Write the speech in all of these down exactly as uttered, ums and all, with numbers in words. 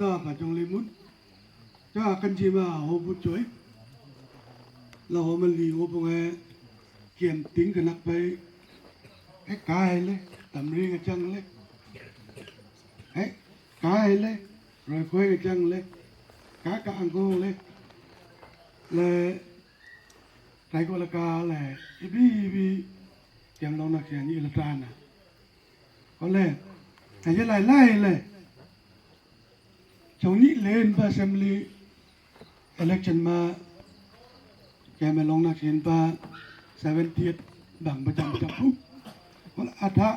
Ta pa chong le mun. Cha kan ji ma ho bu choi. La ho ma li ho bu nge. Kiam ting ka nak pai. He kai le. Tam ri nga chang le. He kai le. Roi khoi nga chang le. Ka ka ang kong le. Le. Kai ko la ka le. Ibi ibi. Kiam long na kiam ni la ta na. Ko le. Ka ye lai lai le. Chong ni len pa assembly election ma keme long nak sin pa seventieth bang bajam bajam pu. Wala atha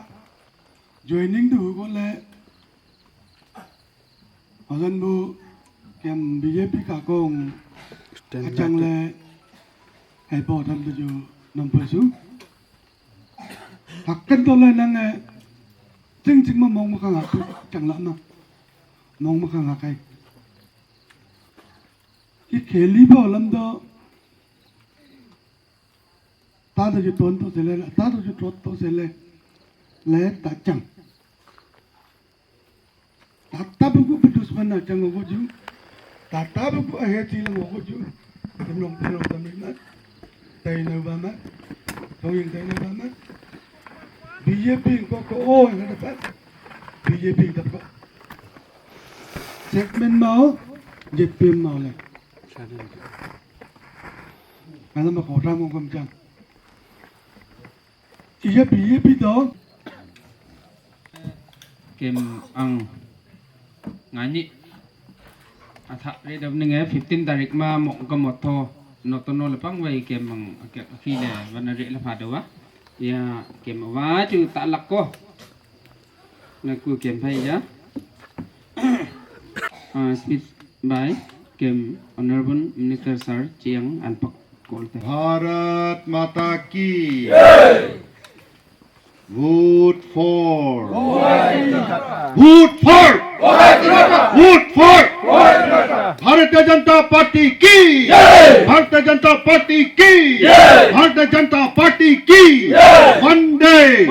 joining du ko le. Hagan bu kem B J P ka kong achang le hai po tham tu ju nam pa su. Hakan to le nang eh. Ching ching ma mong ma khang ha chang la ma. Mong ma khang ha kai. Ki kheli ba lam do. Ta do ju ton to se le, ta do ju trot to se le. Le ta chang. Tata buku pedus mana chang ogo ju. Tata buku ahe ti lang ogo ju. Penong penong tamri mat. Tai nau ba mat. Tong yang tai nau ba mat. B J P ko ko o yang dapat. B J P dapat. Segment mau, J P M mau le. Mana ma ko ta mo kam chang. Iya pi, iya pi to. Kem ang ngani. Atha re dam ninge fifteen tarik ma mok ka motho. No to no le pang wai kem ang akyak akhi le wana re le pha do wa. Ya kem wa chu ta lak ko. Na ku kem phai ya. Ah, speech by Kem Honorable Minister Sir Chiang Alpak Kolte. Bharat माता की। Vote for। Vote for। Vote for। Bharatiya Janata पार्टी की। भारतीय जनता पार्टी की। भारतीय जनता पार्टी की। वंदे।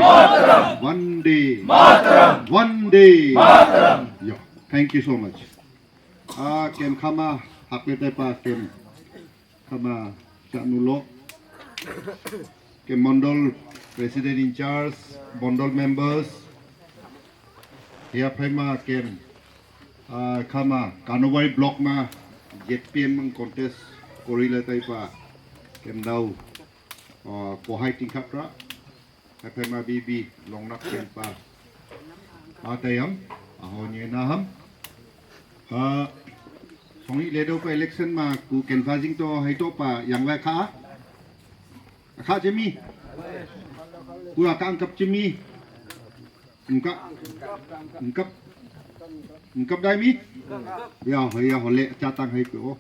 वंदे। वंदे। Yeah, thank you so much. Ah, kem khama hakle tepa kem khama chanu lo. Kem mandal president in charge, mandal members. Hiya phaima kem, ah, khama Kanawai block ma Z P M contest korile tepa kem dau, ah, kohai tingkhatra. Haiphai ma B B long nak ken pa. Atayam, aho nye na ham. Ah, songi le do pa election ma ku ken fa jing to hai to pa yang wai kha. Kha jemi. Ku akang kap jemi. Engkap. Engkap. Engkap dai mi. Ya, ya, hole, chatang hai ko.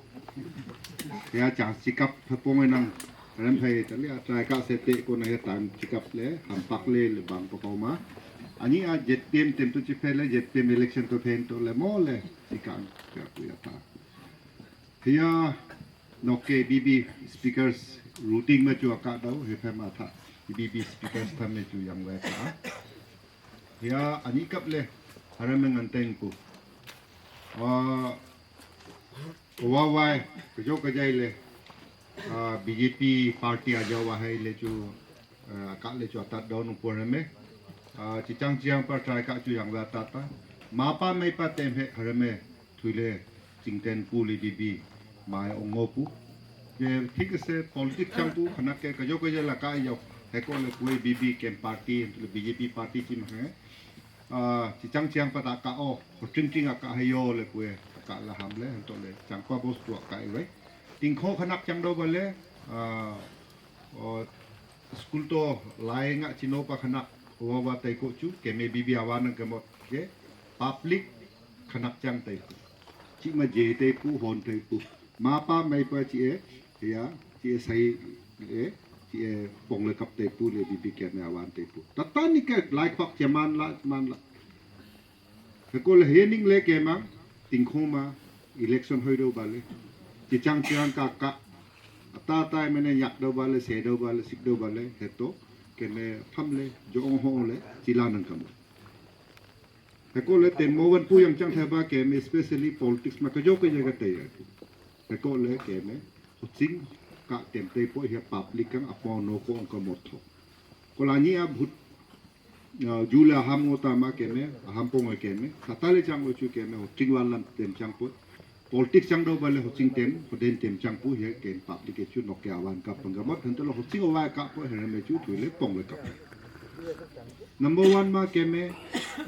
Ya, chang sikap phepong nang. Ram phai tali a try ka se te ko na ya tan chikap le, hampak le, le bang ko ma. Ani a Z P M tem to chi phe le, Z P M election to phen to le mo le, chikang ya ku ya ta. Hiya, noke B B speakers routing ma chu aka dau, he phe ma tha. B B speakers tham me chu yang wa ta. Hiya, ani kap le, haram ngan teng ku. Ah, Wa wai, kajo kajai le, ah, B J P party aja wa hai le chu, ah, ka le chu atat don upor me. Ah, chichang chiang pa try ka chu yang wa tata. Ma pa mai pa tem he harame thui le chingten pu le B B mai ongo pu. Ke thik se politics chang pu khanak ke kajo kajai la ka yo. He ko le kue B B kem party, le B J P party chim he. Ah, chichang chiang pa ta ka o, ho tring tring a ka hayo le kue, ka la ham le, hanto le, chang pa bos tua ka i wai. Ting kho khanak chang do ba le, ah, o, school to lai nga chino pa khanak, wa wa tai ko chu, ke me B B awa nang ke mot ke, public khanak chang tai pu. Chi ma je tai pu, hon tai pu. Ma pa mai pa chi e, ya, chi e sai e, chi e pong le kap tai pu le B B ke me awan tai pu. Tata ni ke lai khok che man la, man la. He ko le he ning le ke mang, ting kho ma, election hoi do ba le. Chi chang chiang ka ka. Ata tai me ne yak do ba le, se do ba le, sik do ba le, he to, ke me pham le, jo ong ho le, chi la nang kam. Heko le ten mo wan pu yang chang thai ba kem, especially politics ma ka jo ka ja ka tai. Heko le kem, ho ching ka tem tai po hia public kang apo no ko ang ka mo tho. Ko la ni a bhut, ah, ju le ham ngo ta ma kem, ham po ngo kem, sa ta le chang ngo chu kem, ho ching wan lam tem chang po. Politics chang dau ba le ho ching tem, ho den tem chang pu he kem public ke chu nok ke awan ka pang ga mat han to lo ho ching wa ka po he me chu tu le pong le ka. Number one ma kem,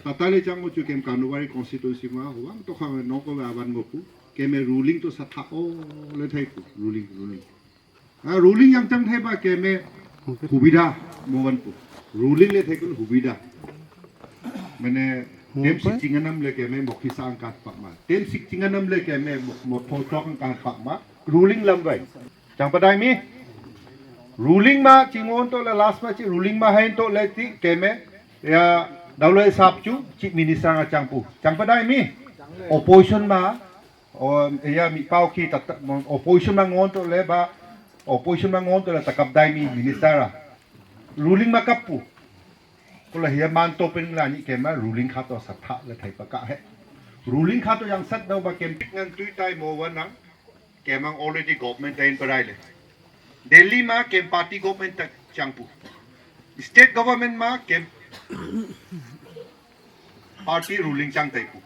ta ta le chang ngo chu kem Kanuwari constituency ma ho wang to kha no ko awan ngo pu kem ruling to sa tha o le thai pu ruling, ruling. Ah, ruling yang chang thai ba kem hubida mo wan pu. Ruling le thai kun hubida. Mane tem sik chinganam le kem mokhi sa ang kat pak ma. Tem sik chinganam le kem mo, mo tho chok ang kat pak ma. Ruling lam bai. Chang padai mi. Ruling ma chingon to le last ma chi ruling ma hain to le ti kem ya daulai sap chu chi minister nga chang pu. Chang padai mi. Opposition ma O, iya mi pau khi ta, ta, opposition ma ngon to le ba, opposition ma ngon to le takap dai mi minister a. Ruling ma kap pu. Ko la hiya man to pen la ni kem ma ruling kha to sa tha le thai pa ka he. Ruling kha to yang sat dau ba kem pik ngan tui tai mo wan nang. Kem ang already government tain parai le. Delhi ma kem party government tak chang pu. State government ma kem party ruling chang tai pu.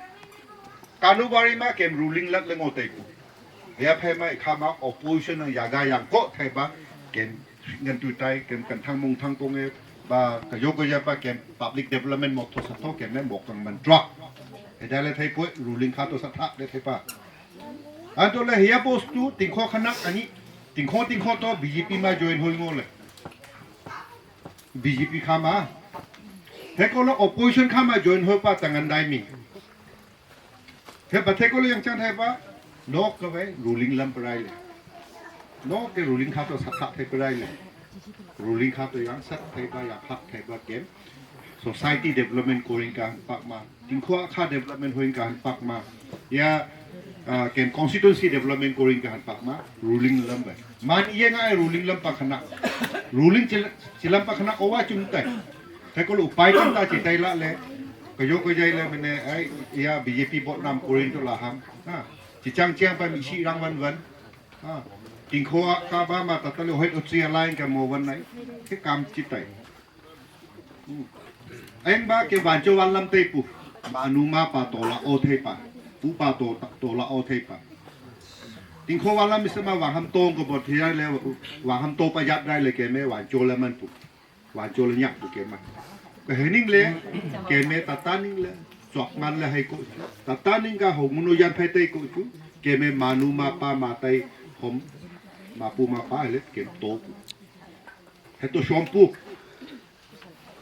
Kanuwari ma kem ruling lat le ngo tai pu. Ya phai ma kha ma opposition ang yaga yang ko thai ba kem ngan tu tai kem kan thang mung thang kong e ba ka yo ko ya pa kem public development mo tho sa tho kem ne mo kang man trak. He da le thai pu ruling kha to sa tha le thai pa. An to le hiya post tu tingkho khanak ani tingkho tingkho to B J P ma join hoi ngo le. B J P kha ma. He ko lo opposition kha ma join ho pa tangan dai mi. He ba the ko lo yang chan he ba. Nok ka bai ruling lam parai le. Nok ke ruling kha to sa kha the parai le. Ruling kha to yang sat the ba yang hak the ba kem. Society development ko ring ka pak ma. Tingkhua kha development hoing ka han pak ma. Ya, ah, kem constituency development ko ring ka han pak ma. Ruling lam bai. Man ye nga ai ruling lam pak khana. Ruling chil-, chilam pak khana owa chung tai. Thai ko lo upai chung ta chi tai la le. Ka yo ko jai le mene ai ya B J P bot nam ko ring to la ham. Ha. Chi chang chiang pa mi shi rang wan wan. Ha. Tingkhua ka ba ma ta ta le hoi o chi line ka mo wan nai. Ke kam chi tai. Aing ba ke wancho wan lam tei pu. Manu ma pa to la o thei pa. Pu pa to ta, to la o thei pa. Tingkho wan lam mi sama wang ham tong ko bot thia le wang ham to pa yat dai le ke me wancho le man pu. Wancho le nyak pu ke ma. Ke hening le ke me tata ning le. Chok man le hai ko. Tata ning ka ho muno yan phai tei ko chu. Ke me manu ma pa ma tai hom. Ma pu ma pa le ke to pu. He to shom pu.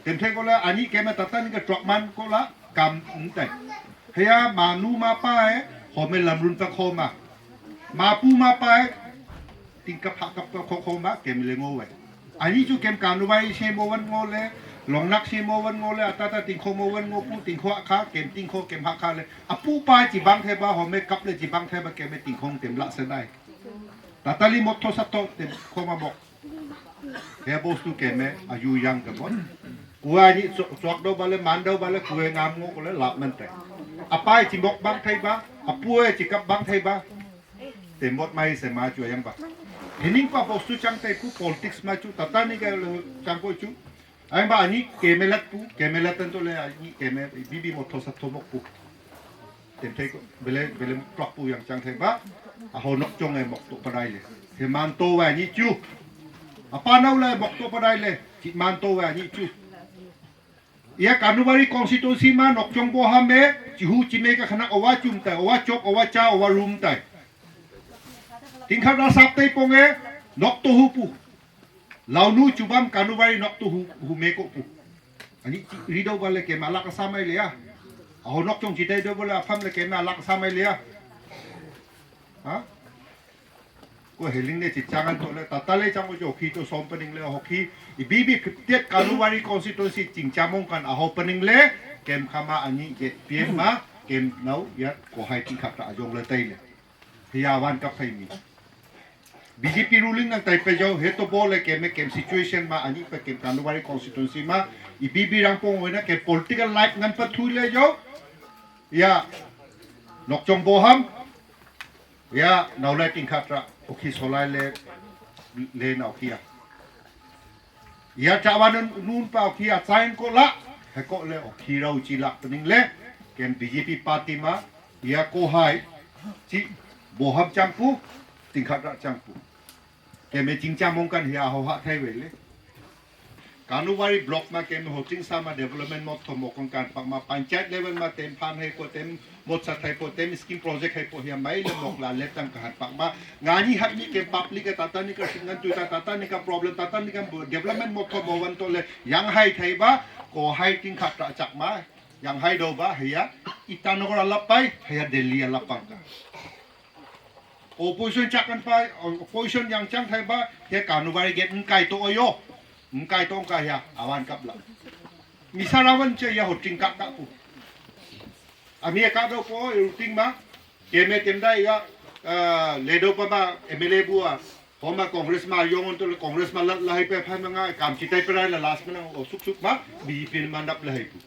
Tem thai ko la ani ke ma tata ni ka truck man ko la kam ntai. Heya manu ma pa e home lamrun ta kho ma. Ma pu ma pa e ting kap ha kap kho kho ma kem le ngo wai. Ani chu kem kanu bai se mo wan ngo le, long nak se mo wan ngo le, ata ta ting kho mo wan ngo pu ting kho kha kem ting kho kem ha kha le. Apu pa chi bang the ba home kap le chi bang the ba kem ting khong tem la se nai. Tata li mot tho sa to tem kho ma mok. He bostu ke me ayu yang ke mon. Kua ni chok do bale man do bale kue ngam ngo kule lap man te. Apai chi mok bang thai ba, apue chi kap bang thai ba. Te mot mai se ma chu yang ba. Hening pa bostu chang te ku politics ma chu tata ni ke le chang ko chu. Ai ba ni ke me lat pu, ke me lat tan to le ni ke me bibi mot tho sa tho mok pu. Tem thei ko, bele, bele mok tok pu yang chang thei ba. A ho nok chong e mok to padai le. He man to wa ni chu. Apa nau le mok to padai le. Chi man to wa ni chu. Ya Kanubari constituency ma nok chong bo ha me, chi hu chi me ka khana owa chum tai, owa chok, owa cha, owa room tai. Ting khat ra sap tai pong e, nok to hu pu. Launu chubam Kanubari nok to hu, hu me ko pu. Ani chi ri do ba le ke ma lak sa mai le ya. A ho nok chong chi dai do ba le a pham le ke ma lak sa mai le ya. Ha? Ko heling ne chi chang an to le tata le chang ko jo khi to som paning le ho khi i bi bi tiet Kanubari constituency ching chamong kan a ho paning le kem khama ani je P M ma kem nau ya ko hai ti khat ta jong le tai le. Hi ya wan kap thai mi. B J P ruling nang tai pe jo, he to bo le kem, kem situation ma ani pe kem Kanubari constituency ma, i B B rang pong wena kem political life ngan pa thui le jo, Ya, nokchong boham. Ya, naulai tingkhat ra, okhi solai le, le na okhi ya. Ya, chawan nun pa okhi ya, chain ko la, he ko le okhi rau chi lak pening le, kem B J P party ma, ya ko hai, chi boham changpu, tingkhat ra changpu. Keme chingcha mong kan hia ho ha thai wele. Kanubari block ma keme ho chingsa ma development mot tho mokon kan pak ma panchayat level ma tem phan hai po tem mot sa thai po tem scheme project hai po hia mai le mok la le tang kahan pak ma ngani hat ni ke public ka tata ni ka singan tu ta tata ni ka problem tata ni ka development mot tho mo wan to le yang hai thai ba ko hai tingkhat ra chak ma yang hai do ba hia Itanagar alap pai hia Delhi alap pang ka. Opposition chak kan pa, opposition yang chang thai ba, he Kanubari gate ngkai to oyo. Ngkai to ngkai ya, awan kap la. Misa rawan che ya ho ting kap kap pu. Ami ya kap do po, routing ma. Keme tem dai ya, eh, ledo pa ma, M L A bu a. Homa Congress ma yong on to le Congress ma la, la hai pe phai ma nga, kam chi tai pe rai la last ma nang, o suk suk ma, B J P ma nap la hai pu.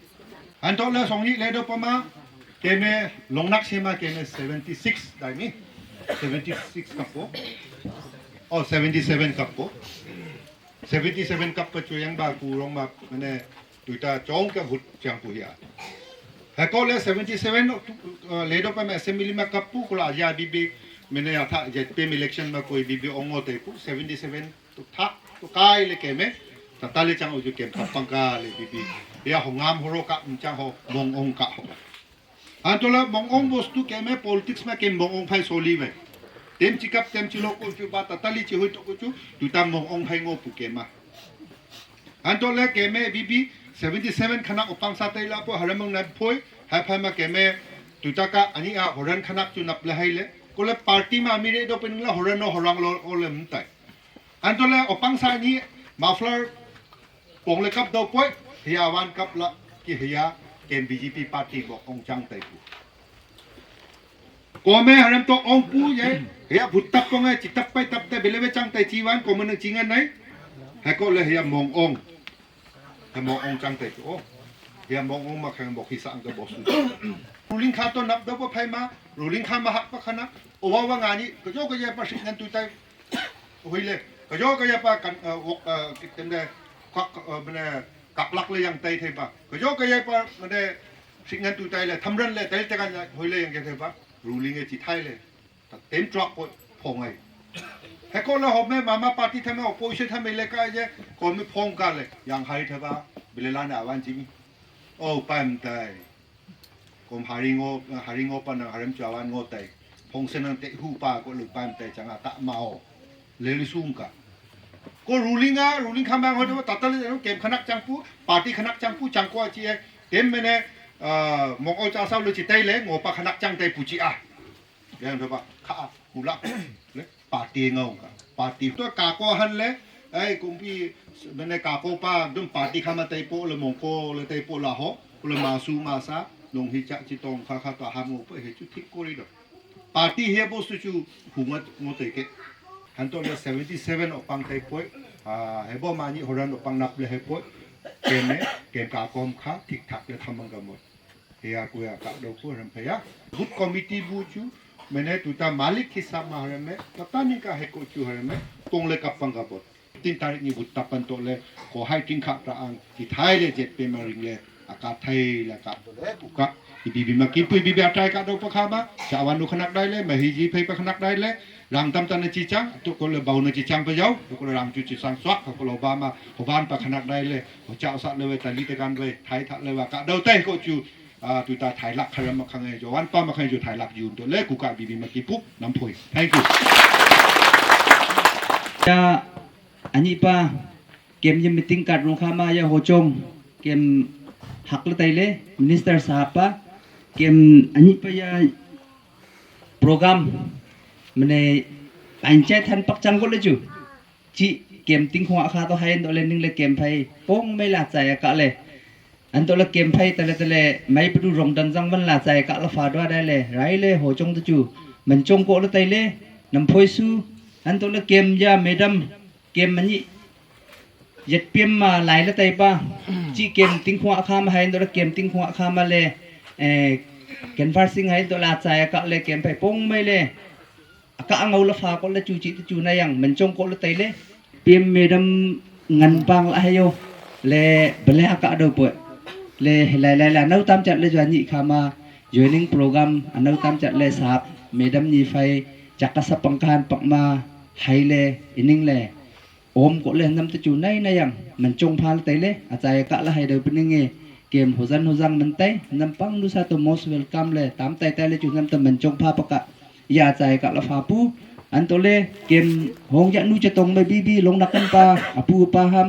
Anto le song ni le do pama, keme longnak sema keme seventy six dai mi. Seventy six kapo. Oh, seventy seven kapo. Seventy seven kap ka chuyang ba ku rong ma mane tuita chong ka hut chang ku ya. Hako le seventy seven tu, uh, le do pama assembly ma kapu kula aja bibi mane atha Z P M election ma koi bibi ongo te ku seventy seven tu thak tu kai le keme. Tata le chang uju kem thap pang ka le bibi. Ya ho ngam ho ro ka mchang ho mong ong ka ho. Antola mong ong bostu keme politics ma kem mong ong phai soli ve. Tem chikap tem chilok ko chu ba tata li chi hoi to ko chu tuta mong ong phai ngo pu kema. Antola keme bibi seventy seven khana opang sa tai la po haramang na phoi hai phai ma keme tuta ka ani a horan khanak chu nap le hai le. Ko le party ma mi re do pen la horan no horang lo o le mtai. Antola opang sa ni muffler pong le kap do poi, hia wan kap la ki hia kem B J P party bo ong chang tai pu. Kome haram to ong pu ye, hia but tap pong e, chi tap pai tap te bele be chang tai chi wan kome nang chi ngan nai. Hako le hia mong ong. Hia mong ong chang tai pu o. Hia mong ong ma khang bo khi sa ang ka bo su. Ruling kha to nap do po phai ma, ruling kha ma hak pa khana. Owa wa ngani, ko jo ko ye pa sik ngan tu tai. Hoile, kajo kaya pa kan, eh, wok, eh, kitende, kak, eh, mane, kaklak le yang tai thai pa. Kajo kaya pa, mane, singan tu tai le, thamran le, tai tekan le, hoile yang thai pa. Ruling e chi thai le. Ta tem truck po, phong ai. Heko le home, mama party thame, opposition thame le ka je, komi phong ka le, yang hai thai pa, bile la na awan chi mi. Oh, pam tai. Kom haringo, haringo pa nang haram chawan ngo tai. Phongse nang te hu pa ko lu pan tai changa ta mao. Le lu sung ka. Ko ruling a, ruling kham bang ho ta ta le kem khanak chang pu, party khanak chang pu chang ko chi e. Tem mene, ah, mong o cha sao lu chi tai le ngo pa khanak chang tai pu chi a. Yang do ba kha a, hu la. Le party ngau ka. Party to ka ko han le, ai kumpi mene ka ko pa dum party khama tai po le mong ko le tai po la ho, ko le ma su ma sa, nong hi cha chi tong kha kha to ham ngo po he chu thik ko ri do. Party he bo su chu hu ngat ngo tai ke. Han to le seventy seven opang tai po. Ah, he bo ma ni horan opang nap le he po. Kem e, kem ka kom kha, thik thak le tham mang ka mo. Heya kuya ka do ku ram phaya. Booth committee bu chu mene tuta malik hisab ma ram me pata ni ka he ko chu ram me kong le kapang ka bot. Tin tarik ni booth tapan to le ko hai tin kha ta ang ki thai le jet pe ma ring le aka thai la ka do le ku ka. Ibi bi ma ki pui bi bi atai ka do pa kha ma. Chawan nu khanak dai le ma hi ji phai pa khanak dai le. Rang tam tan chi chang, tu ko le bau na chi chang pa jau, tu ko le rang chu chi sang suak, ko le ba ma, ko ban pa khanak dai le, ko chao sa le we, ta li te kan we, thai tha le wa ka dau tai ko chu, ah, tu ta thai lak kharam ma khang e jo, wan pa ma khang e jo thai lak yun to le, ku ka bi bi ma ki pup, nam phoi. Thank you. Ya, ani pa, kem ye meeting card rong kha ma ya ho chong, kem hak le tai le, minister sahab pa, kem ani pa ya, program mane panchayat than pak chang ko le chu. Chi kem ting khong akha to hai ndo le ning le kem phai pong mai la chai ka le. An to le kem phai tale tale mai pdu rong dan jang man la chai ka le fa dwa dai le rai le ho chong tu chu. Man chong ko le tai le nam phoi su. An to le kem ya madam kem mani Yet piam ma lai la tai pa. Chi kem ting khua kha ma hai ndo la kem ting khua kha ma le, eh, Canvassing hai to la chai ka le camp phai pong mai le. Aka angau la pha ko le chu chi tu chu na yang menchong ko le tai le. P M madam ngan pang la hai yo. Le bele aka do po. Le lai lai la nau tam chat le jwa ni kha ma joining program anau tam chat le sap madam ni phai chaka sa pang kan pak ma hai le ining le. Om ko le nam te chu nai na yang menchong pha le tai le achai ka la hai do pening e. Kem hojan hojang man tai nam pang du sa to most welcome le tam tai tai le chu nam te menchong pha paka. Ya chai ka la pha pu. An to le kem hong ja nu che tong me bi bi long nak kan pa apu pa ham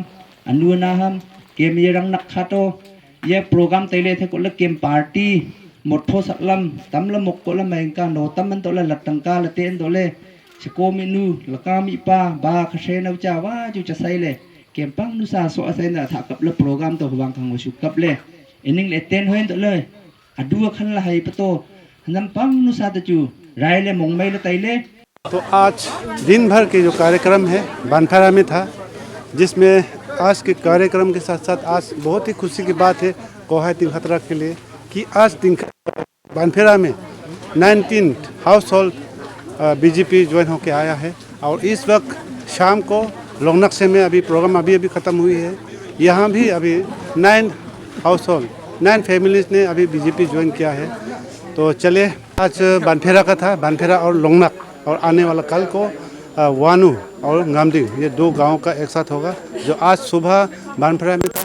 anu na ham kem ye rang nak kha to. Ye program tai le the ko le kem party mot pho sak lam tam la mok ko la mai ka no tam man to la lat tang ka la ten to le. Seko mi nu laka mi pa ba kha she nau cha wa ju cha sai le. Kem pang nu sa so asai na tha kap le program to huang khang wa shu kap le. Ening le ten hoen to le. Adu khan la hai pa to. Nam pang nu sa ta chu rai le mong mai le tai le. तो आज दिन भर के जो कार्यक्रम है बानफेरा में था, जिसमें आज के कार्यक्रम के साथ साथ आज बहुत ही खुशी की बात है कोहाई तिंग खतरा के लिए कि आज तिंग बानफेरा में nineteen house hold BJP join होके आया है। और इस वक्त शाम को लोंगनकसे में अभी प्रोग्राम अभी अभी ख़त्म हुई है। यहाँ भी अभी nine house hold, nine families ने अभी बीजेपी ज्वाइन किया है। तो चले, आज बानफेरा का था, बानफेरा और लोंगनक, और आने वाला कल को अ, वानू और गामडिंग, ये दो गांव का एक साथ होगा। जो आज सुबह बानफेरा में था,